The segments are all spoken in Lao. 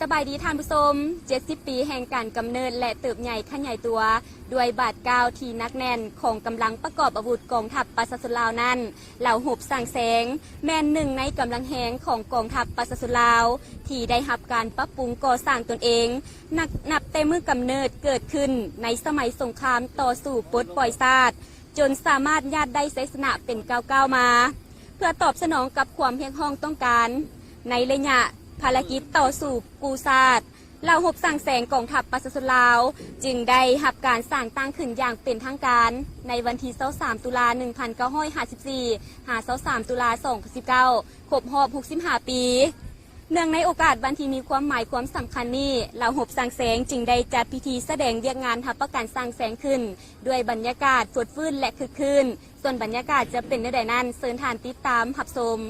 ສະບາຍດີທ່ານຜູ້ຊົມ, ເຈັດສິບປີແຫ່ງການກຳເນີດ ແລະ ເຕີບໃຫຍ່ຂະຫຍາຍຕົວ ດ້ວຍບາດກ້າວທີ່ໜັກແໜ້ນຂອງກຳລັງປະກອບອາວຸດກອງທັບປະຊາຊົນລາວນັ້ນ, ເຫຼົ່າຮົບສ້າງແສງ ແມ່ນໜຶ່ງໃນກຳລັງແຮງຂອງກອງທັບປະຊາຊົນລາວ ທີ່ໄດ້ຮັບການປັບປຸງກໍ່ສ້າງຕົນເອງ ນັບແຕ່ມື້ກຳເນີດເກີດຂຶ້ນໃນສະໄໝສົງຄາມຕໍ່ສູ້ປົດປ່ອຍຊາດ ຈົນສາມາດຍາດໄດ້ໄຊຊະນະເປັນກ້າວໆມາ ເພື່ອຕອບສະໜອງກັບຄວາມຮຽກຮ້ອງຕ້ອງການ ໃນໄລຍະພາລະກິດຕໍ່ສູ້ກູ້ຊາດ, ເຫຼົ່າຮົບສ້າງແສງກອງທັບປະຊາຊົນລາວ ຈຶ່ງໄດ້ຮັບການສ້າງຕັ້ງຂຶ້ນຢ່າງເປັນທາງການ ໃນວັນທີຊາວສາມ ຕຸລາ ໜຶ່ງພັນເກົ້າຮ້ອຍຫ້າສິບສີ່ ຫາ ຊາວສາມ ຕຸລາ ສອງພັນສິບເກົ້າ ຄົບຮອບ ຫົກສິບຫ້າປີ. ເນື່ອງໃນໂອກາດວັນທີ່ມີຄວາມໝາຍຄວາມສຳຄັນນີ້, ເຫຼົ່າຮົບສ້າງແສງຈຶ່ງໄດ້ຈັດພິທີສະແດງວຽກງານຮັບປະກັນສ້າງແສງຂຶ້ນ ດ້ວຍບັນຍາກາດຟົດຟື້ນ ແລະ ຄຶກຄື້ນ. ສ່ວນບັນຍາກາດຈະເປັນແນວໃດນັ້ນ, ເຊີນທ່ານຕິດຕາມຮັບຊົມ.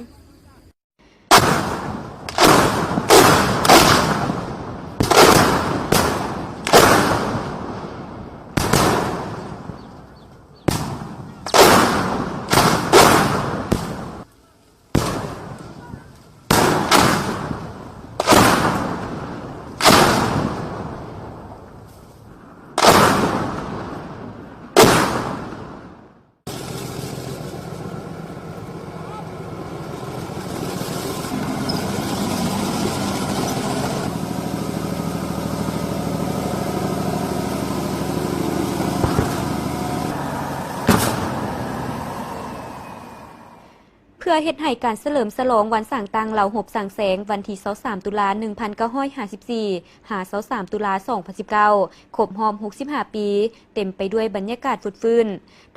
ເພື່ອເຮັດໃຫ້ການສະເຫຼີມສະຫຼອງວັນສ້າງຕັ້ງເຫຼົ່າຮົບສ້າງແສງ ວັນທີຊາວສາມ ຕຸລາ ໜຶ່ງພັນເກົ້າຮ້ອຍຫ້າສິບສີ່ ຫາ ຊາວສາມ ຕຸລາ ສອງພັນສິບເກົ້າ ຄົບຮອບ ຫົກສິບຫ້າປີ ເຕັມໄປດ້ວຍບັນຍາກາດຟົດຟື້ນ,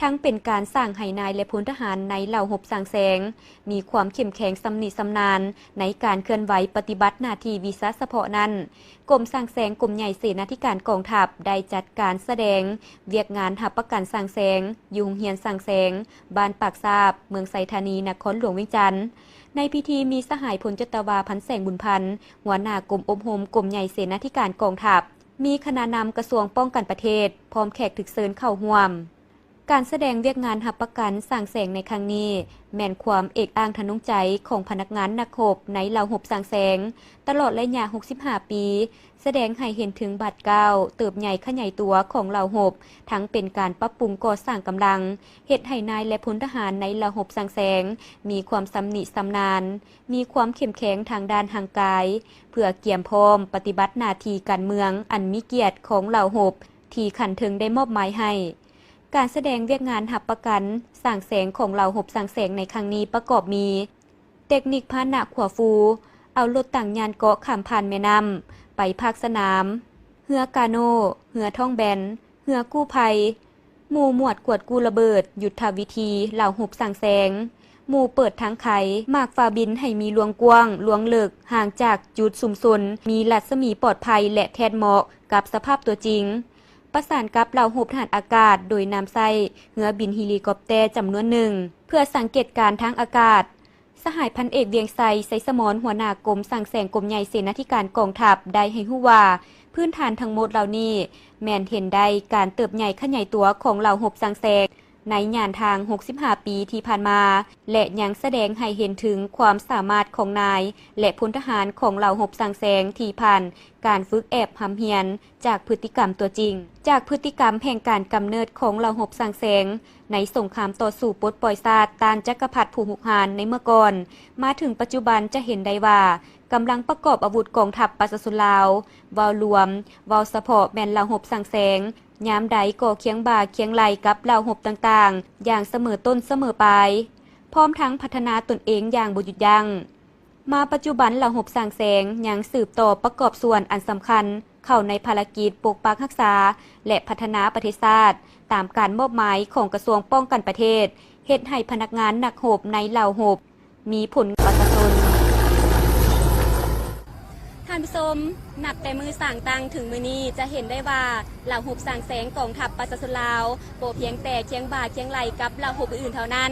ທັງເປັນການສ້າງໃຫ້ນາຍ ແລະ ພົນທະຫານໃນເຫຼົ່າຮົບສ້າງແສງ ມີຄວາມເຂັ້ມແຂງຊຳນິຊຳນານໃນການເຄື່ອນໄຫວປະຕິບັດໜ້າທີ່ວິຊາສະເພາະນັ້ນ, ກົມສ້າງແສງ ກົມໃຫຍ່ເສນາທິການກອງທັບ ໄດ້ຈັດການສະແດງວຽກງານຮັບປະກັນສ້າງແສງ ຢູ່ໂຮງຮຽນສ້າງແສງ ບ້ານປາກຊາບ ເມືອງໄຊທານີ ນະຄອນຫຼວງວຽງຈັນ. ໃນພິທີມີສະຫາຍ ພົນຈັດຕະວາ ພັນແສງ ບຸນພັນ ຫົວໜ້າກົມອົບຮົມ ກົມໃຫຍ່ເສນາທິການກອງທັບ, ມີຄະນະນຳກະຊວງປ້ອງກັນປະເທດ ພ້ອມແຂກຖືກເຊີນເຂົ້າຮ່ວມ. ການສະແດງວຽກງານຮັບປະກັນສ້າງແສງໃນຄັ້ງນີ້ ແມ່ນຄວາມເອກອ້າງທະນົງໃຈຂອງພະນັກງານນັກຮົບໃນເຫຼົ່າຮົບສ້າງແສງ ຕະຫຼອດໄລຍະຫົກສິບຫ້າປີ, ສະແດງໃຫ້ເຫັນເຖິງບາດກ້າວເຕີບໃຫຍ່ຂະຫຍາຍຕົວຂອງເຫຼົ່າຮົບ, ທັງເປັນການປັບປຸງກໍ່ສ້າງກຳລັງ, ເຮັດໃຫ້ນາຍ ແລະ ພົນທະຫານໃນເຫຼົ່າຮົບສ້າງແສງ ມີຄວາມຊຳນິຊຳນານ, ມີຄວາມເຂັ້ມແຂງທາງດ້ານຮ່າງກາຍ, ເພື່ອກຽມພ້ອມປະຕິບັດໜ້າທີ່ການເມືອງອັນມີກຽດຂອງເຫຼົ່າຮົບ ທີ່ຂັ້ນເທິງໄດ້ມອບໝາຍໃຫ້. ການສະແດງວຽກງານຮັບປະກັນສ້າງແສງຂອງເຫຼົ່າຮົບສ້າງແສງໃນຄັ້ງນີ້ປະກອບມີ ເຕັກນິກພາຫະນະຂົວຟູ, ເອົາລົດຕັງຍານເກາະຂ້າມຜ່ານແມ່ນ້ຳ ໄປພາກສະໜາມ, ເຮືອກາໂນ, ເຮືອທ້ອງແບນ, ເຮືອກູ້ໄພ, ໝູ່ໝວດກວດກູ້ລະເບີດ, ຍຸດທະວິທີເຫຼົ່າຮົບສ້າງແສງ, ໝູ່ເປີດທາງໄຂ, ໝາກຟ້າບິນໃຫ້ມີລວງກວ້າງ, ລວງເລິກ, ຫ່າງຈາກຈຸດຊຸມຊົນ, ມີລັດສະໝີປອດໄພ ແລະ ແທດເໝາະກັບສະພາບຕົວຈິງ. ປະສານກັບເຫຼົ່າຮົບທະຫານອາກາດ ໂດຍນຳໃຊ້ເຮືອບິນເຮລີຄອບແຕຈຳນວນໜຶ່ງ ເພື່ອສັງເກດການທາງອາກາດ. ສະຫາຍພັນເອກ ວຽງໄຊ ໄຊສະໝອນ ຫົວໜ້າກົມສ້າງແສງ ກົມໃຫຍ່ເສນາທິການກອງທັບ ໄດ້ໃຫ້ຮູ້ວ່າ ພື້ນຖານທັງໝົດເຫຼົ່ານີ້ ແມ່ນເຫັນໄດ້ການເຕີບໃຫຍ່ຂະຫຍາຍຕົວຂອງເຫຼົ່າຮົບສ້າງແສງ ໃນຍານທາງຫົກສິບຫ້າປີທີ່ຜ່ານມາ ແລະ ຍັງສະແດງໃຫ້ເຫັນເຖິງຄວາມສາມາດຂອງນາຍ ແລະ ພົນທະຫານຂອງເຫຼົ່າຮົບສ້າງແສງທີ່ຜ່ານການຝຶກແອບຮ່ຳຮຽນຈາກພຶດຕິກຳຕົວຈິງ, ຈາກພຶດຕິກຳແຫ່ງການກຳເນີດຂອງເຫຼົ່າຮົບສ້າງແສງໃນສົງຄາມຕໍ່ສູ້ປົດປ່ອຍຊາດຕ້ານຈັກກະພັດຜູ້ຮຸກຮານໃນເມື່ອກ່ອນ, ມາເຖິງປັດຈຸບັນຈະເຫັນໄດ້ວ່າ ກຳລັງປະກອບອາວຸດກອງທັບປະຊາຊົນລາວ ເວົ້າລວມ, ເວົ້າສະເພາະແມ່ນເຫຼົ່າຮົບສ້າງແສງ, ຍາມໃດກໍຄຽງບ່າຄຽງໄຫຼ່ກັບເຫຼົ່າຮົບຕ່າງໆ ຢ່າງສະເໝີຕົ້ນສະເໝີປາຍ, ພ້ອມທັງພັດທະນາຕົນເອງຢ່າງບໍ່ຢຸດຢັ້ງ. ມາປັດຈຸບັນເຫຼົ່າຮົບສ້າງແສງຍັງສືບຕໍ່ປະກອບສ່ວນອັນສຳຄັນເຂົ້າໃນພາລະກິດປົກປັກຮັກສາ ແລະ ພັດທະນາປະເທດຊາດ ຕາມການມອບໝາຍຂອງກະຊວງປ້ອງກັນປະເທດ, ເຮັດໃຫ້ພະນັກງານນັກຮົບໃນເຫຼົ່າຮົບ ມີຜົນປະຊາຊົນ. ທ່ານຜູ້ຊົມ, ນັບແຕ່ມື້ສ້າງຕັ້ງເຖິງມື້ນີ້ ຈະເຫັນໄດ້ວ່າ ເຫຼົ່າຮົບສ້າງແສງກອງທັບປະຊາຊົນລາວ ບໍ່ພຽງແຕ່ຄຽງບ່າຄຽງໄຫຼ່ກັບເຫຼົ່າຮົບອື່ນໆເທົ່ານັ້ນ,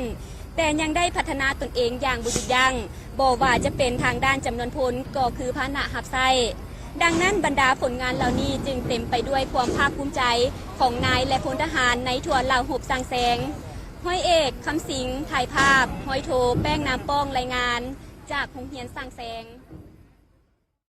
ແຕ່ຍັງໄດ້ພັດທະນາຕົນເອງຢ່າງບໍ່ຢຸດຢັ້ງ, ບໍ່ວ່າຈະເປັນທາງດ້ານຈຳນວນພົນ ກໍຄືພາຫະນະຮັບໃຊ້. ດັ່ງນັ້ນ, ບັນດາຜົນງານເຫຼົ່ານີ້ຈຶ່ງເຕັມໄປດ້ວຍຄວາມພາກພູມໃຈຂອງນາຍ ແລະ ພົນທະຫານໃນທົ່ວເຫຼົ່າຮົບສ້າງແສງ. ຮ້ອຍເອກ ຄຳສິງ ຖ່າຍພາບ, ຮ້ອຍໂທ ແປ້ງ ນາມປ້ອງ ລາຍງານ ຈາກໂຮງຮຽນສ້າງແສງ.